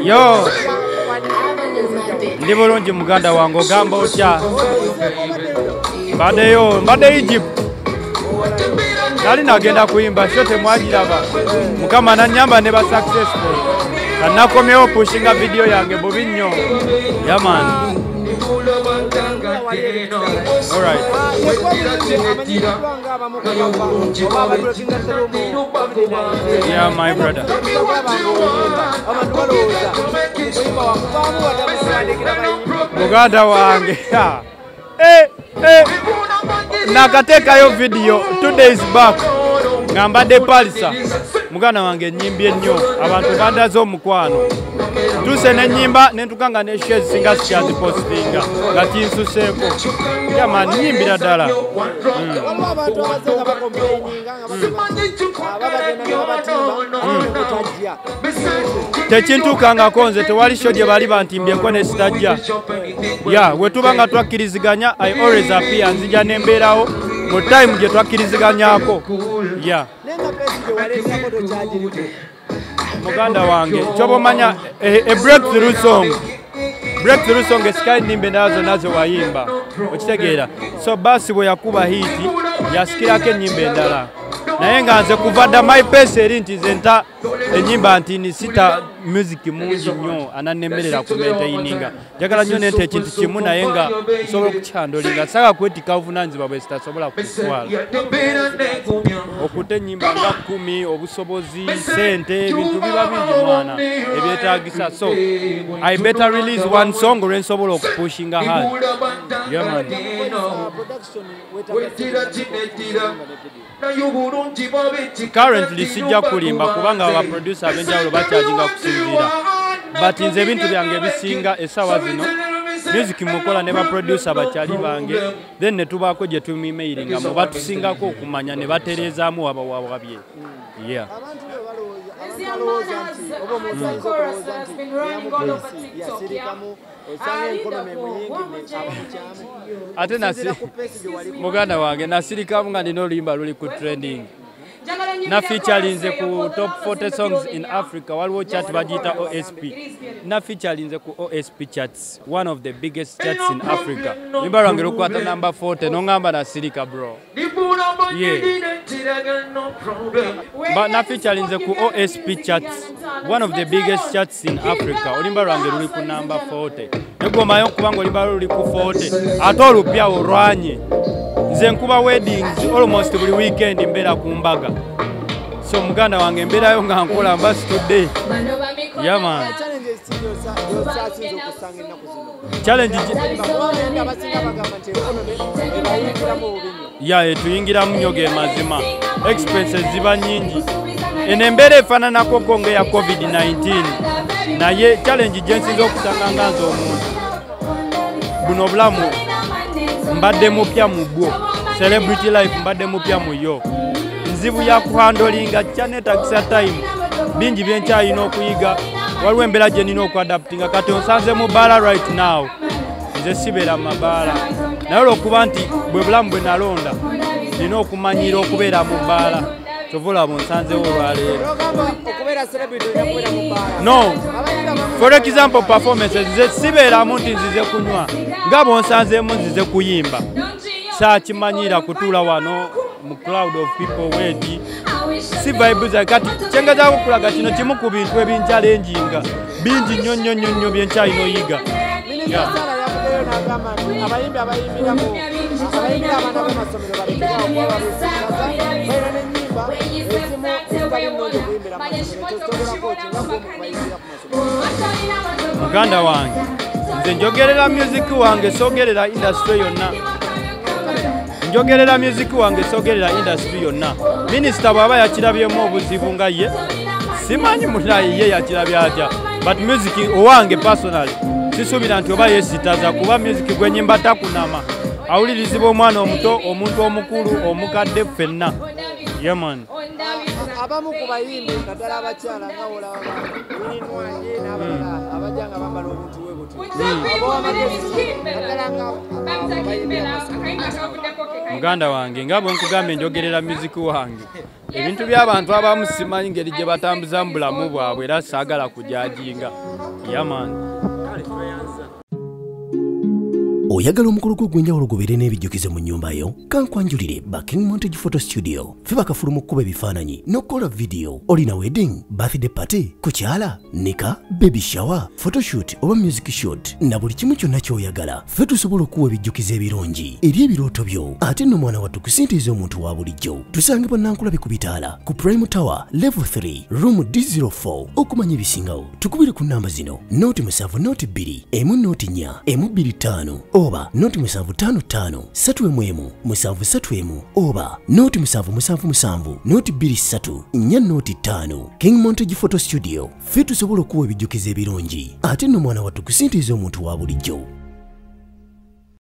Yo, ndi bulungi muganda wange, ogamba otya? Mbaddeyo, mbadde Egypt. Nali nagenda kuyimba, show temwagiraba. Mukama nannyamba ne ba successful. Kanakomyewo pushinga video yange bubi nnyo. Yeah man. All right. Yeah, my brother. Muganda wange. Eh, eh. Nakatekayo video 2 days back. Ngambadde Palisa. Muganda wange nnyimbye nnyo. Abantu bandaze omukwano. Tuse n'ennyimba ne ntukanga ne shares singa sikyazipostinga nga kinsuseeko. Yeah man, nnyimbira ddala. Waliwo abantu abazze nga bacomplaininga nga bagenda ne babatimba otajja. Tekintuukangako nze, tewali show gye bali bantimbyeko ne sitajja. Yeah, we tuba nga twakkiriziganya, I always appear, nzija ne mbeerawo mu time gye twakkiriziganyako. Yeah. Naye nga pace gye waleetako tokyagiriko. Muganda wange, kyoba omanya a breakthrough song. Breakthrough song esika ennyimba endala zonna ze wayimba. Okitegeera. So basi bwe yakuba hit, yasikirako ennyimba endala. Naye nga nze kuva dda my pace eri nti nze nta ennyimba nti nisita music mungi nnyo anannemerera ku maintaininga. Njagala nnyo nente ekintu kimu naye nga nsobola okukyandolinga. Saagala kwetikka buvunaanyizibwa bwe sitasobola kutwala. Okuta ennyimba nga 10, obusobozi, ssente, ebintu biba bingi mwana ebyetaagisa. So I better release one song olwe nsobola okupushinga hard. Yeah man. Currently sijja kulimba kubanga aba producer ab'enjawulo bakyajinga kusinziira. But nze ebintu byange ebisinga essaawa zino music mukola ne ba producer bakyali bange, then ne tubaako gye tumemailinga mu batusingako okumanya ne batereezaamu waba wabye. Yeah. Abantu bwe balowooza nti oba omuntu ayinza okulowooza nti yasirikamu osanga economy emuyingidde aba mukyamu. Ate Okusinziira ku pace gye waliko. Muganda wange nasirikamu nga nina oluyimba luli ku trending. Na featurinze ku top 40 songs in Africa, waliwo chart bagiyita OSP. Na featurinze ku OSP charts, one of the biggest charts in Africa. Oluyimba lwange lukwata number 40, n'ongamba nasirika bro. Yeah. Na featurinze ku OSP charts, one of the biggest charts in Africa. Oluyimba lwange luli ku number 40. Negomayo kubanga oluyimba luli ku 40. Ate olupya olwanye. Nze nkuba weddings almost buli weekend mbeera ku mbaga. So muganda wange mbeerayo nga nkola mba situdde. Yeah man. Challenges ki gy'okyasinze okusanga ennaku zino? Challenge Kubanga abasinga bagamba nti economy ebayingiramu bubi nnyo. Yeah, etuyingiramu nnyo ge mazima. Expenses ziba nnyingi. Eno embeera efaananako ko ng'eya COVID-19. Naye challenge gye nsinze okusanga nga nze omuntu. Buno obulamu mbadde mupya mu bwo. Celebrity life mbadde mupya mu yo. Nzibu ya kuhandolinga kyanneetagisa time. Bingi bye nkyalina okuyiga. Waliwo embeera gye nnina okuadaptinga. Kati onsanze mu bbaala right now. Nze sibeera mu mabaala. Naye olw'okuba nti bwe bulamu bwe nalonda, nina okumanyiira okubeera mu bbaala. Kyova olaba onsanzewo olwaleero. Ogamba okubeera celebrity olina kubeera mu bbaala. No. Abayimbi abamu For example, performances, nze sibeeramu nti nzize kunywa. Nga bw'onsanzeemu nzize kuyimba. Saakimanyiira kutuula wano mu crowd of people weeti. Si vibe zange. Kati kye ngezaako okulaga kino kimu ku bintu ebinchallenginga. Bingi nnyo nnyo nnyo nnyo bye nkyalina oyiga. Minisita Yeah. Sarah yavuddeyo n'agamba nti abayimbi abayimbira mu abayimbira abaana b'amasomero balekere awo kuba babeesitaza, balina n'ennyimba ezimu ezitali nnungi okuyimbira mu masomero. Ekyo kyogerako ki nga ggwe omu ku bayimbira ku masomero? Muganda wange, nze njogerera music wange, soogerera industry yonna. Njogerera music wange, soogerera industry yonna. Minisita bw'aba yakirabyemu obuzibu nga ye, simanyi munayi ye yakirabye atya. But music owange personally, sisuubira nti oba yeesitaza kuba music gwe nnyimba takunama. Awulirizibwa omwana omuto, omuntu omukulu, omukadde ffenna. Yeah man. Abamu ku bayimbi naddala abakyala nga olaba Winnie Nwagi n'abalala abajja nga bambala obuntu bwe buti. Obawa amagezi ki naddala nga abayimbira mu masomero? Muganda wange, nga bwe nkugambye njogerera music wange. Ebintu by'abantu abamu simanyi ngeri gye batambuza mu bulamu bwabwe, era saagala kujajinga. Yeah man. Oyagala omukolo gwo ogw'enjawulo gubeere n'ebijjukizo mu nnyumba yo? Kankwanjulire ba King Montage Photo Studio. Ffe bakafulu mu kkuba ebifaananyi n'okukola vidiyo. Olina wedding, birthday party, kukyala, nika, baby shower, photoshoot oba music shoot, na buli kimu kyonna ky'oyagala. Ffe tusobola okuwa ebijjukizo ebirungi eri ebirooto byo. Ate nno mwana wattu ku ssente ez'omuntu wa bulijjo. Tusangibwa Nankulabi ku bitaala ku Prime Tower Level 3 Room D04. Okumanya ebisingawo tukubire ku namba zino: 0 7 02 1 04 125 oba 0755 3 1 7 3 oba 0777 023 405. King Montage Photo Studio, ffe tusobola okuwa ebijjukizo ebirungi ate nno mwana wattu ku ssente ez'omuntu wa bulijjo.